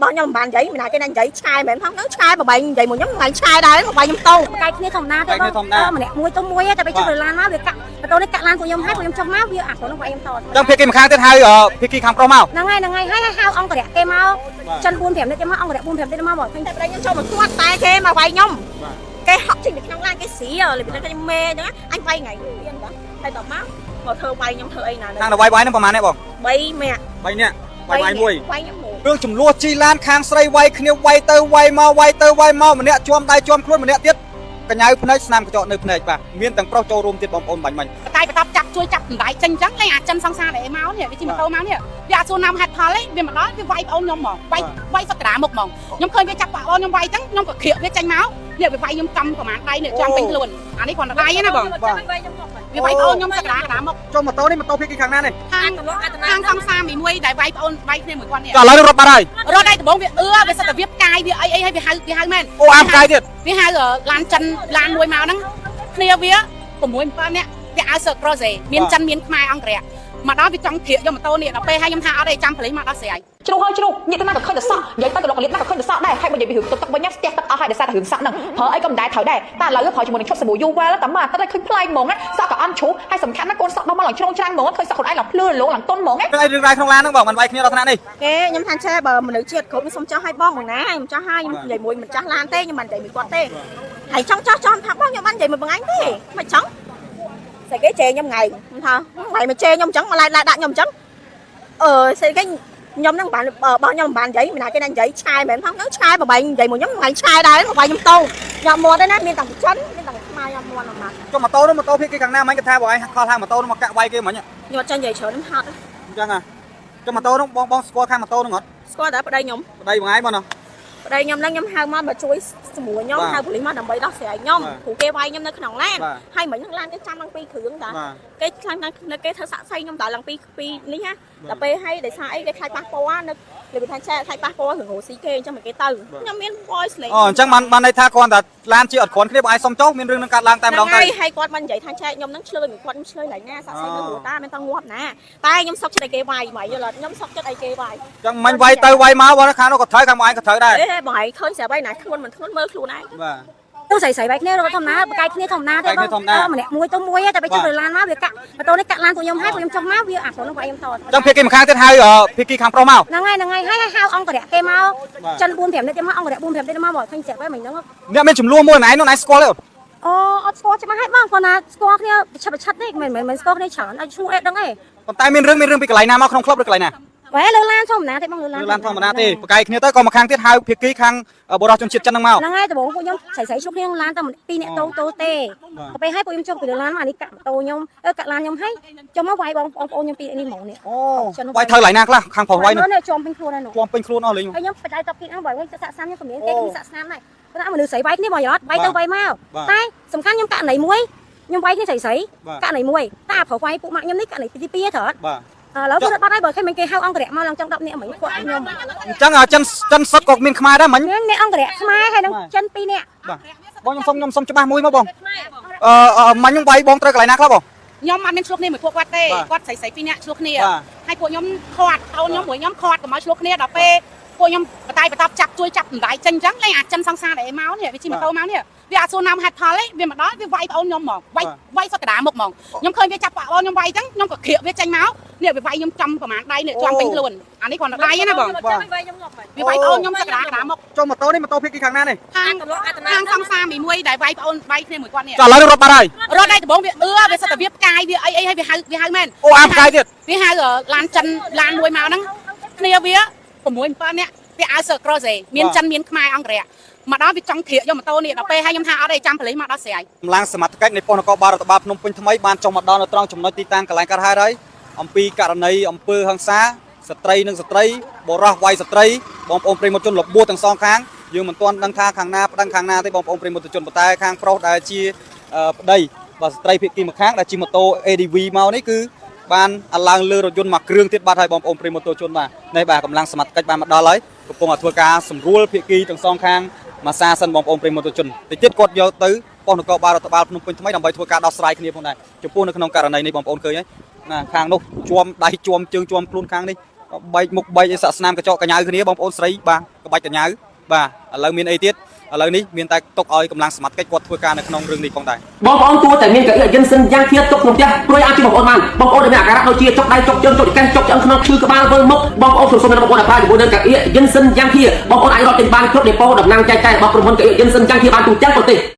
របស់ខ្ញុំមិនបាននិយាយមិនណាគេណានិយាយឆ្កែមិនផងហ្នឹងឆ្កែបបែងនិយាយមួយខ្ញុំថ្ងៃឆ្កែដែរបបែងខ្ញុំតោ កាយគ្នាធម្មតាទេបងម្នាក់មួយទៅមួយតែពេលចុះទៅឡានមកវាកាក់ម៉ូតូនេះកាក់ឡានពួកខ្ញុំហើយពួកខ្ញុំចុះមកវាអាក្រុមនោះវាយខ្ញុំត ចឹងភាគីម្ខាងទៀតហៅភាគីខាងប្រុសមក ហ្នឹងហើយហ្នឹងហើយហើយហៅអង្គរៈគេមកចិន4 5នាក់គេមកអង្គរៈ4 5នាក់មកបងឃើញ តែប្តីខ្ញុំចូលមកគាត់តែគេមកវាយខ្ញុំគេហក់ចេញពីក្នុងឡានគេស្រីរបៀបហ្នឹងគេមេអញ្ចឹងអញវាយថ្ងៃមានតាហើយតមកមកធ្វើវាយខ្ញុំធ្វើអីណា ខាងដល់វាយវាយហ្នឹងប្រហែលអ្នកបង 3នាក់ 3នាក់វាយវាយមួយ វាយខ្ញុំមួយ រឿងចំនួនជីឡានខាងស្រីវាយគ្នាវាយទៅវាយមកវាយទៅវាយមកម្នាក់ជាំដៃជាំខ្លួនម្នាក់ទៀតកញ្ញៅភ្នែកស្នាមកញ្ចក់នៅភ្នែកបាទមានទាំងប្រុសចូលរួមទៀតបងប្អូនបាញ់មិញ បតែបតប់ចាប់ជួយចាប់ដៃចេញអញ្ចឹងលេងអាចិនសង្សារដែលមកនេះវាជិះម៉ូតូមកនេះវាអត់សួរនាំហេតុផលទេវាមកដល់វាវាយប្អូនខ្ញុំហ្មងវាយវាយសត្វតាមុខហ្មងខ្ញុំឃើញវាចាប់ប្អូនខ្ញុំវាយអញ្ចឹងខ្ញុំក៏ក្រៀកវាចេញមកនេះវាវាយខ្ញុំកំប្រហែលដៃនេះចំពេញខ្លួនអានេះគ្រាន់តែដៃណាបងវាវាយប្អូនខ្ញុំសត្វតាមុខ ចុះម៉ូតូនេះម៉ូតូភាគីខាងណានេះ ខាងខាងសង្សារមួយដែលវាយប្អូនវាយគ្នាមួយគាត់នេះ ក៏ឥឡូវនេះរត់បាត់ហើយ រត់ដៃដំបងវាអឿវាសិតតែវាផ្កាយវាអីអីហើយវាហៅវាហៅមែន អូអាមផ្កាយទៀត វាហៅឡានចិនឡានមួយមកហ្នឹងគ្នាវា6 7នាក់វាឲ្យសើក្រសេមានចិនមានខ្មែរអង្គរៈមកដល់វាចង់ក្រៀកយកម៉ូតូនេះដល់ពេលហើយខ្ញុំថាអត់ទេចាំប៉ូលីសមកដល់ស្រាយ ជ្រុះហើយជ្រុះញាតិទៅណាក៏ឃើញតែសក់និយាយទៅក៏លោកលៀបណាក៏ឃើញតែសក់ដែរហើយបើនិយាយពីរឿងទឹកទឹកវិញស្ទះទឹកអស់ហើយដោយសារតែរឿងសក់ហ្នឹងប្រើអីក៏មិនដែរត្រូវដែរតែឥឡូវប្រើជាមួយនឹងឈុតសាប៊ូ Yuwell តែមកទឹកឲ្យឃើញប្លែកហ្មងណាសក់ក៏អន់ជ្រុះហើយសំខាន់ណាកូនសក់ដល់មកឡើងជ្រុងច្រាំងហ្មងឃើញសក់ខ្លួនឯងឡើងភ្លឺរលោងឡើងទន់ហ្មងណា រឿងអីរឿងរ៉ាវក្នុងឡានហ្នឹងបងមិនវាយគ្នាដល់ថ្នាក់នេះ គេខ្ញុំថាចេះបើមនុស្សជាតិគ្រប់ខ្ញុំសុំចោះឲ្យបងបងណាខ្ញុំចោះឲ្យខ្ញុំនិយាយមួយមិនចាស់ឡានទេខ្ញុំមិននិយាយមួយគាត់ទេហើយចង់ចោះចោះថាបងខ្ញុំបាននិយាយមួយបងឯងទេមិនចង់ស្អីគេជេរខ្ញុំថ្ងៃខ្ញុំថាថ្ងៃមកជេរខ្ញុំអញ្ចឹងមកឡាយឡាយដាក់ខ្ញុំអញ្ចឹងអឺស្អីគេខ្ញុំហ្នឹងបានរបស់ខ្ញុំមិនបាននិយាយមិនណាគេណានិយាយឆ្កែមិនផងហ្នឹងឆ្កែបបែងនិយាយមួយខ្ញុំថ្ងៃឆ្កែដែរមកវាយខ្ញុំតោញ៉ាំមាត់ទេណាមានទាំងចិនមានទាំងខ្មែរញ៉ាំមាត់មក ចុះម៉ូតូនោះម៉ូតូភាគីខាងណាមិញគេថាបងឯងខលហៅម៉ូតូនោះមកកាក់វាយគេមិញ ខ្ញុំអត់ចាញ់និយាយច្រើនខ្ញុំហត់ អញ្ចឹងហ่ะចុះម៉ូតូនោះបងបងស្គាល់ខាងម៉ូតូនោះអត់ ស្គាល់តែប្តីខ្ញុំ ប្តីបងឯងបងណោះ ប្តីខ្ញុំហ្នឹងខ្ញុំហៅមកមកជួយសម្រួលខ្ញុំ បាទ ហៅប៉ូលីសមកដើម្បីដោះស្រាយខ្ញុំ បាទ ព្រោះគេវាយខ្ញុំនៅក្នុងឡាន បាទ ហើយមិញហ្នឹងឡានគេចាំឡើងពីរគ្រឿងតា បាទ គេខ្លាចណាស់នៅគេធ្វើសាក់សៃខ្ញុំតើឡើងពីរពីរនេះណាដល់ពេលហើយដោយសារអីគេខ្លាចប៉ះពាល់នៅលើវិធានចែខ្លាចប៉ះពាល់រឿងរស់ស៊ីគេអញ្ចឹងមិនគេទៅខ្ញុំមាន voice លេង អូអញ្ចឹងបានបានន័យថាគ្រាន់តែឡានជាអត់គ្រាន់គ្នាបងឯងសុំចុះមានរឿងនឹងកាត់ឡើងតែម្ដងទៅ ហ្នឹងហើយហើយគាត់មិននិយាយថាចែកខ្ញុំហ្នឹងឆ្លើយមួយគាត់ខ្ញុំឆ្លើយឡើយណាសាក់សៃនៅរួតាមិនតងាប់ណាតែខ្ញុំសុកចិត្តឲ្យគេវាយមកយល់អត់ខ្ញុំសុកចិត្តឲ្យគេវាយ អញ្ចឹងមិញវាយទៅវាយមកបងខាងនោះក៏ត្រូវខាងបងឯងក៏ត្រូវដែរ អេបងឯងឃើញស្រាប់ហើយណាធ្ងន់មិនធ្ងន់មើលខ្លួនឯង បាទ ទៅស្រីស្រីវាយគ្នារត់ធម្មតាបកាយគ្នាធម្មតាទេបងម្នាក់មួយទៅមួយតែពេលចុះទៅឡានមកវាកាក់ម៉ូតូនេះកាក់ឡានពួកខ្ញុំហើយពួកខ្ញុំចុះមកវាអាក្រុមនោះវាយខ្ញុំត អញ្ចឹងភាគីម្ខាងទៀតហៅភាគីខាងប្រុសមក ហ្នឹងហើយហ្នឹងហើយហើយហៅអង្គរៈគេមកចិន4 5នាក់គេមកអង្គរៈ4 5នាក់មកបងឃើញស្រាប់ហើយមិញហ្នឹង អ្នកមានចំនួនមួយណែនោះណែស្គាល់ទេ អូអត់ស្គាល់ច្បាស់ហើយបងគាត់ណាស្គាល់គ្នាប្រឆិតប្រឆិតទេមិនមិនស្គាល់គ្នាច្រើនឲ្យឈ្មោះអេដឹងទេ ប៉ុន្តែមានរឿងមានរឿងពីកន្លែងណាមកក្នុងក្លឹបឬកន្លែងណា វ៉ែលើឡានធម្មតាទេបងលើឡាន ឡានធម្មតាទេបកាយគ្នាទៅក៏ម្ខាងទៀតហៅភាគីខាងបរិសុទ្ធជនជាតិចិនហ្នឹងមក ហ្នឹងហើយដំបូងពួកខ្ញុំស្រីស្រីជួបគ្នាក្នុងឡានតែពីរនាក់តូតូទេទៅពេលហើយពួកខ្ញុំចុះពីលើឡានមកអានេះកាក់ម៉ូតូខ្ញុំអឺកាក់ឡានខ្ញុំហើយចុះមកវាយបងប្អូនខ្ញុំពីរនេះហ្មងនេះ អូវាយត្រូវកន្លែងណាខ្លះខាងប្រុសវាយនោះ នេះជាប់ពេញខ្លួនហើយនោះ ជាប់ពេញខ្លួនអស់លេង ហើយខ្ញុំបច្ច័យតបពីហ្នឹងបើវិញសាក់ស្នាមខ្ញុំក៏មានគេក៏មានសាក់ស្នាមដែរប៉ុន្តែមនុស្សស្រីវាយគ្នាបងយល់អត់វាយទៅវាយមកតែសំខាន់ខ្ញុំករណីមួយខ្ញុំវាយគ្នាស្រីស្រីករណីមួយតែអាប្រុសវាយពួកម៉ាក់ខ្ញុំនេះករណីទី2ត្រូវអត់ បាទ ឥឡូវគាត់បាត់ហើយបើឃើញមិនគេហៅអង្គរៈមកឡើងចង់10នាក់មិញគាត់ខ្ញុំ អញ្ចឹងចិនចិនសុតក៏មានខ្មែរដែរមិញ មានអ្នកអង្គរៈខ្មែរហើយនឹងចិន2នាក់ បាទបងខ្ញុំសុំខ្ញុំសុំច្បាស់មួយមកបងអឺមិញខ្ញុំវាយបងត្រូវកន្លែងណាខ្លះបង ខ្ញុំអត់មានឆ្លោះគ្នាមួយពួកគាត់ទេគាត់ស្រីស្រីពីរនាក់ឆ្លោះគ្នាហើយពួកខ្ញុំខាត់ប្អូនខ្ញុំមួយខ្ញុំខាត់កុំឲ្យឆ្លោះគ្នាដល់ពេលពួកខ្ញុំបតែបតប់ចាប់ជួយចាប់ដៃចេញអញ្ចឹងលេងអាចិនសង្សារដែលមកនេះវាជិះម៉ូតូមកនេះវាអត់សួរនាំហេតុផលទេវាមកដល់វាវាយប្អូនខ្ញុំហ្មងវាយវាយសត្វតាមុខហ្មងខ្ញុំឃើញវាចាប់ប្អូនខ្ញុំវាយអញ្ចឹងខ្ញុំក៏ក្រៀកវាចេញមកនេះវាវាយខ្ញុំចំប្រហែលដៃនេះចំពេញខ្លួនអានេះគ្រាន់តែដៃណាបងវាវាយប្អូនខ្ញុំសត្វតាមុខ ចុះម៉ូតូនេះម៉ូតូភាគីខាងណានេះ ខាងខាងសង្សារមួយដែលវាយប្អូនវាយគ្នាមួយគាត់នេះ ចុះឥឡូវនេះរត់បាត់ហើយ រត់ដៃដំបងវាអឿវាសិតតែវាផ្កាយវាអីអីហើយវាហៅវាហៅមែន អូអាមផ្កាយទៀត វាហៅឡានចិនឡានមួយមកហ្នឹងគ្នាវា6 7នាក់វាឲ្យសើក្រសេមានចិនមានខ្មែរអង្គរៈមកដល់វាចង់ក្រៀកយកម៉ូតូនេះដល់ពេលហើយខ្ញុំថាអត់ទេចាំប៉ូលីសមកដល់ស្រាយ កម្លាំងសមត្ថកិច្ចនៃប៉ុស្តិ៍នគរបាលរដ្ឋបាលភ្នំពេញថ្មីបានចុះមកដល់នៅត្រង់ចំណុចទីតាំងកន្លែងកើតហេតុហើយអំពីករណីអំពើហិង្សាស្ត្រីនិងស្ត្រីបរោះវាយស្ត្រីបងប្អូនប្រិយមិត្តជនរបួសទាំងសងខាងយើងមិនទាន់ដឹងថាខាងណាប្តឹងខាងណាទេបងប្អូនប្រិយមិត្តជនប៉ុន្តែខាងប្រុសដែលជាប្តីបាទស្ត្រីភាគីម្ខាងដែលជិះម៉ូតូ ADV មកនេះគឺបានឡើងលើរថយន្តមួយគ្រឿងទៀតបាត់ហើយបងប្អូនប្រិយមិត្តជនបាទនេះបាទកម្លាំងសមត្ថកិច្ចបានមកដល់ហើយកំពុងតែធ្វើការសម្រួលភាគីទាំងសងខាងមួយសាសិនបងប្អូនប្រិយមិត្តជនតិចទៀតគាត់យកទៅប៉ុស្តិ៍នគរបាលរដ្ឋបាលភ្នំពេញថ្មីដើម្បីធ្វើការដោះស្រាយគ្នាផងដែរចំពោះនៅក្នុងករណីនេះបងប្អូនឃើញហើយណាខាងនោះជាំដៃជាំជើងជាំខ្លួនខាងនេះបែកមុខបែកអីសាក់ស្នាមកញ្ចក់កញ្ញៅគ្នាបងប្អូនស្រីបាទ ក្បាច់កញ្ញៅបាទឥឡូវមានអីទៀតឥឡូវនេះមានតែទុកឲ្យកម្លាំងសមត្ថកិច្ចគាត់ធ្វើការនៅក្នុងរឿងនេះផងដែរ បងប្អូនគួរតែមានកៅអីយិនសិនយ៉ាងធាទុកក្នុងផ្ទះព្រួយអាចជួយបងប្អូនបានបងប្អូនដែលមានអាការៈដូចជាចុកដៃចុកជើងចុកចង្កេះចុកឆ្អឹងខ្នងឈឺក្បាលវិលមុខបងប្អូនសូមសូមបងប្អូនឲ្យប្រើជាមួយនឹងកៅអីយិនសិនយ៉ាងធាបងប្អូនអាចរកទិញបានគ្រប់ដេប៉ូតំណាងចែកចាយរបស់ក្រុមហ៊ុនកៅអីយិនសិនយ៉ាងធាបានទូទាំងប្រទេស។